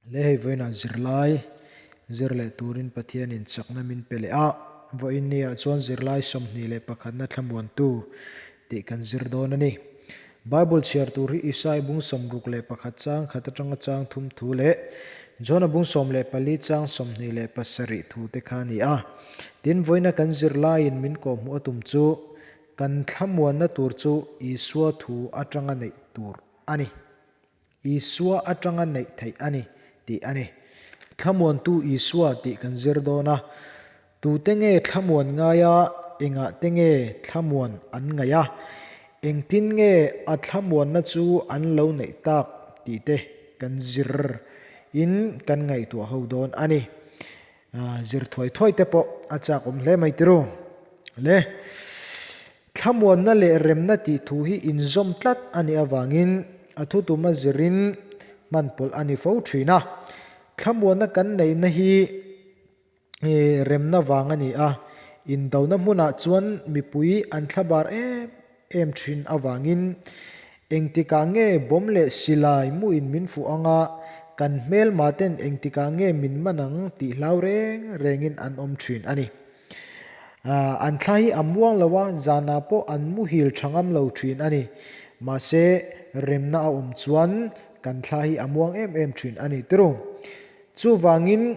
Le hei vawiinah zirlai zir leh turin Pathianin chakna min pe leh a, vawiin ni ah chuan zirlai 21na thlamuantu tih kan zir dawn a ni. Bible chhiar tur hi Isai bung 61 chang khat atanga chang thum thu leh Jona bung 14 chang 27 thu te kha a ni a. Tin, vawiina kan zirlaiin min kawhhmuh a tum chu kan thlamuanna tur chu Isua thu atanga neih tur a ni. Isua atanga neih theih a ni tih a ni. Thlamuantu Isua tih kan zir dawn a, tute nge thlamuan ngai a, engah te nge thlamuan an ngaih a, engtin nge a thlamuanna chu an lo neih tak tih te kan zir in kan ngaihtuah ho dawn a ni. Zir thuai thuai te pawh a chak awm hle mai tiru. Le. Thlamuanna leh remna tih thu hi inzawm tlat a nih avangin a thutuma zirin hman pawlh a ni fo thin a. Thlamuanna kan neihna hi remna vang a ni a, indona hmunah chuan mipui an thlabar em em thin avangin engtikah nge bawm leh silai muin min fuh anga kan hmelma ten engtikah nge min man ang tih hlau reng rengin an awm thin a ni. An thla hi a muang lo a, zanah pawh an muhil tha ngam lo thin a ni. Mahse, remna a awm chuan kan thla hi a muang em em thin a ni tiru. Chuvangin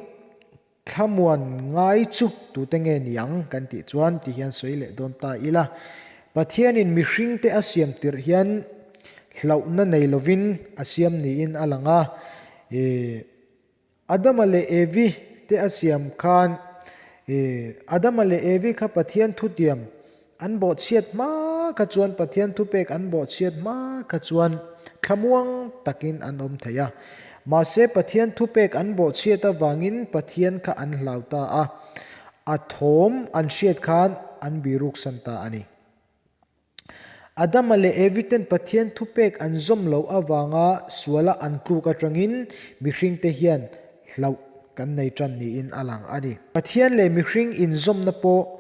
thlamuan ngai chu tute nge ni ang kan tih chuan ti hian sawi leh dawn ta ila. Pathianin mihringte a siam tirh hian hlauhna nei lovin a siam niin a lang a. Adama leh Evi te a siam khan Adama leh Evi kha Pathian thutiam an bawhchhiat hma kha chuan Pathian thupek an bawhchhiat hma kha chuan thlamuang takin an awm thei a. Mahse Pathian thupek an bawhchhiat avangin Pathian kha an hlau ta a, a thawm an hriat khan an biruksan ta a ni. Adama leh Evi ten Pathian thupek an zawm loh avanga suala an tluk atangin mihringte hian hlauh kan nei tan niin a lang a ni. Pathian leh mihring inzawmna pawh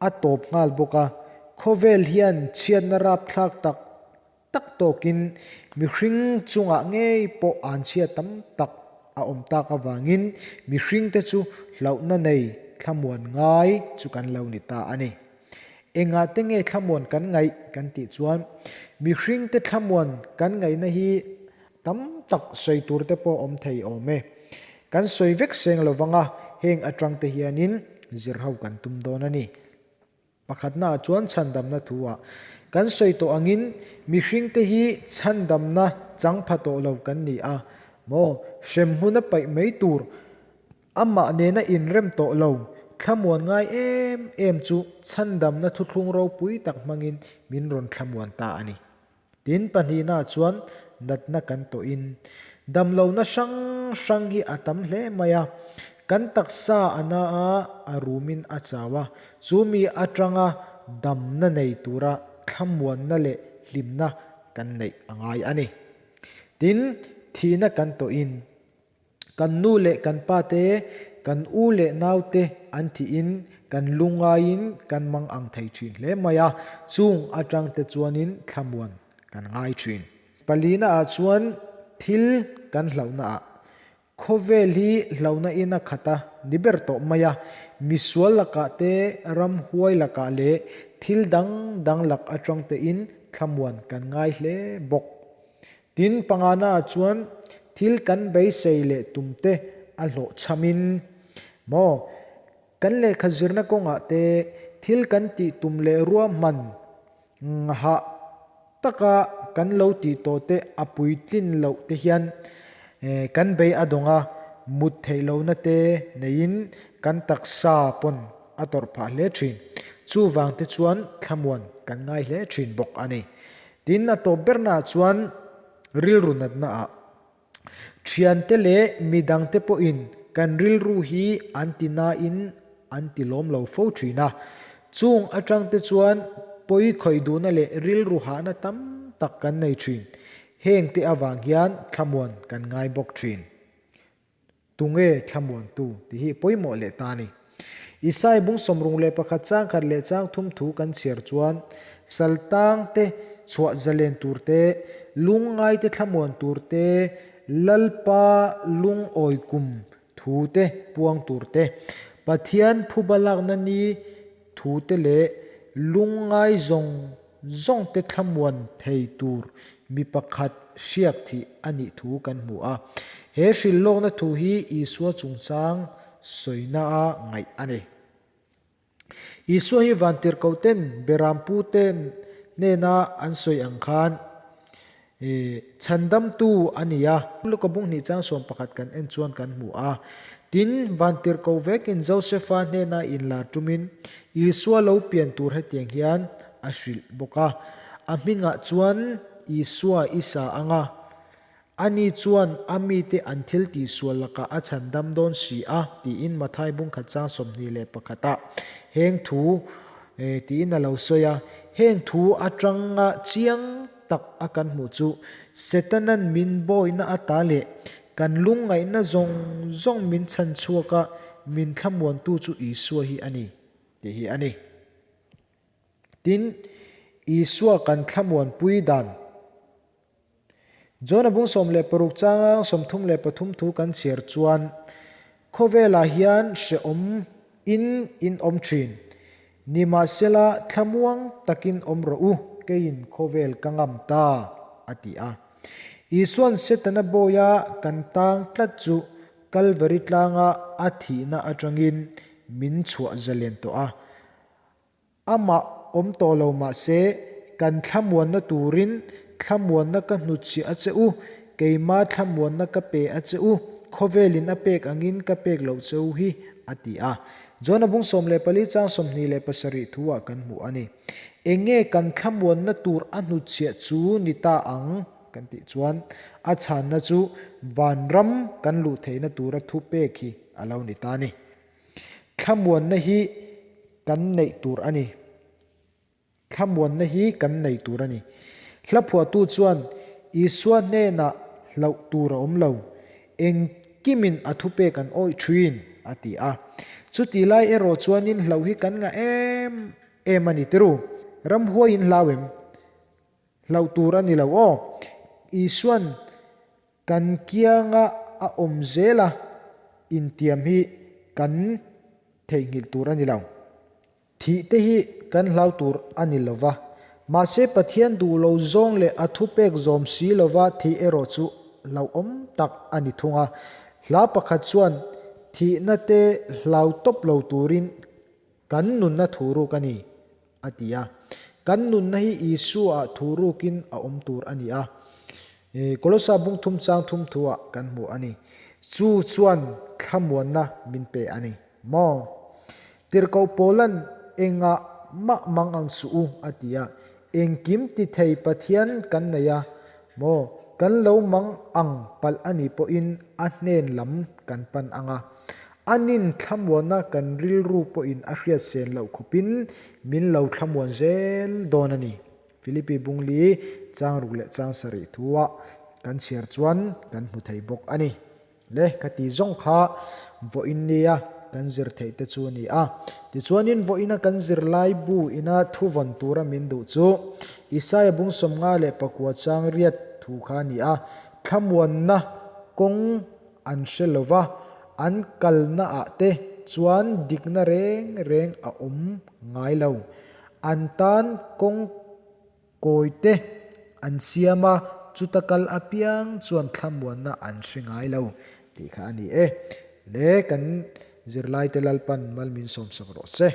a tawp nghal bawk a, khawvel hian chhiatna rapthlak tak tak tawkin mihring chungah ngei pawh an chhia tam tak a awm tak avangin mihringte chu hlauhna nei thlamuan ngai chu kan lo ni ta a ni. Engah te nge thlamuan kan ngaih kan tih chuan mihringte thlamuan kan ngaihna hi tam tak sawi tur te pawh awm thei awm e. Kan sawi vek seng lo vang a, heng atang te hianin zir ho kan tum dawn a ni. Pakhatna ah chuan chhandamna thu ah kan sawi tawh angin mihringte hi chhandamna chang pha tawh lo kan ni a maw? Hremhmun a paih mai tur Amah nena inrem tawh lo, thlamuan ngai em em chu chhandamna thuthlung ropui tak hmangin min rawn thlamuan ta a ni. Tin, pahnihna chuan natna kan tawhin damlohna hrang hrang hi a tam hle mai a, kan taksa a na a, a rumin a chau a, chu mi atanga damna nei tura thlamuanna leh hlimna kan neih a ngai a ni. Tin, thihna kan tawhin Kan nu leh kan pa te, kan u leh nau te an thihin kan lungaiin kan mang ang thei thin hle mai a, chung atang te chuanin thlamuan kan ngai thin. Palina ah chuan thil kan hlauhna ah khawvel hi hlauhna in a khat a ni ber tawh mai a, misual lakah te, ramhuai lakah leh thil dang dang lak atang te in thlamuan kan ngai hle bawk. Tin, pangana ah chuan thil kan beisei leh tum te a hlawh chhamin maw? Kan lehkha zirna kawngah te thil kan tih tum leh ruahman hah taka kan lo tih tawh te a puitlin loh te hian kan bei a dawng a, mut theih lohna te neiin kan taksa pawn a tawrh phah hle thin. Chuvang te chuan thlamuan kan ngai hle thin bawk a ni. Tin, a tawp bernaah chuan rilru natnaah thiante leh midangte pawhin kan rilru hi an ti nain an ti lawm lo fo thin a. Chung atangte chuan pawi khawih duhna leh rilru hahna tam tak kan nei thin. Hengte avang hian thlamuan kan ngai bawk thin. Tunge thlamuantu tih hi pawimawh leh ta a ni. Isai bung 61 chang khat leh chang thum thu kan chhiar chuan saltang te chhuah zalen tur te, lungngai te thlamuan tur te, Lalpa lungawi kum thu te puang tur te, Pathian phuba lakna ni thu te leh lungngai zawng zawng te thlamuan thei tur mi pakhat hriak thih a nih thu kan hmu a. He hrilhlawkna thu hi Isua chungchang sawina a ngaih a ni. Isua hi vantirhkohten Beramputen hnena an sawi ang khan chhandamtu a ni a. Luka bung hnih chang 11 kan en chuan kan hmu a. Tin, vantirhkoh vekin Josefa hnena inlar tumin Isua lo pian tur hetiang hian a hrilh bawk a, A hmingah chuan Isua i sa ang a. Ani chuan a mite an thil tihsual lakah a chhan dam dawn si a, tiin Mathai bungkhat chang 21 ah heng thu tiin a lo sawi a. Heng thu atanga chiang tak a kan hmuh chu Setanan min bawihna ata leh kan lungngaihna zawng zawng min chhan chhuak a, min thlamuantu chu Isua hi a ni, tih hi a ni. Tin, Isua kan thlamuanpui dan. Jona bung 16 changa 33 thu kan chhiar chuan, Khawvelah hian hrehawm in in awm thin. Nimahsela thlamuang takin awm rawh u, keiin khawvel ka ngam ta, a ti a. Isua'n Setana bawia kan tang tlat chu Kalvari tlanga a thihna atangin min chhuah zalen tawh a. Amah awm tawh lo mah se, kan thlamuanna turin thlamuanna ka hnutchhiah a che u, keima thlamuanna ka pe a che u, khawvelin a pek angin ka pek loh che u hi, a ti a. Jona bung 14 chang 27 thu ah kan hmuh a ni. Eng nge kan thlamuanna tur a hnutchhiah chu ni ta ang kan tih chuan a chhanna chu vanram kan luh theihna tura thupek hi a lo ni ta a ni. Thlamuanna hi kan neih tur a ni. Thlamuanna hi kan nei tur a ni. Hla phuahtu chuan Isua hnenah hlauh tur a awm lo, engkimin a thupek an awih thin, a ti a. Chutih lai erawh chuanin hlauh hi kan ngah em em a ni tiru. Ramhuai in hlau em? Hlauh tur a ni lo aw. Isuan Kan kianga a awm zela intiam hi kan theihnghilh tur a ni lo. Thih te hi kan hlau tur a ni lo va, mahse Pathian duh lo zawng leh a thupek zawm si lova thih erawh chu hlauhawm tak a ni thung a. Hla pakhat chuan thihna te hlau tawp lo turin kan nunna thu ruk a ni, a ti a. Kan nunna hi Isua ah thu rukin a awm tur a ni a. Kolosa bung thum chang thum thu ah kan hmu a ni. Chu chuan thlamuanna min pe a ni maw? Tirhkoh Paula'n engah mah mang ang suh u a ti a. Engkim ti thei Pathian kan nei a maw? Kan lo mang ang palh a nih pawhin a hnen lam kan pan ang a. Anin thlamuanna kan rilru pawhin a hriat sen loh khawpin min lo thlamuan zel dawn a ni. Philippi Bungli chang ruk leh chang sarih thua kan chhiar chuan kan hmu thei bawk a ni. Le ka ti zawng kha vawiin nia kan zir theih te chu a ni a. Tichuanin vawiina kan zirlai bu ina thu vawn tura min duh chu Isaia bung 59 chang riat thu kha a ni a. Thlamuanna kawng An hre lo va, an kalnaah te chuan dikna reng reng a awm ngai lo. An tan kawng kawi te an siam a, chuta kal apiang chuan thlamuanna an hre ngai lo tih kha a ni e. Le kan zirlaite Lalpan mal min sawmsak rawh se.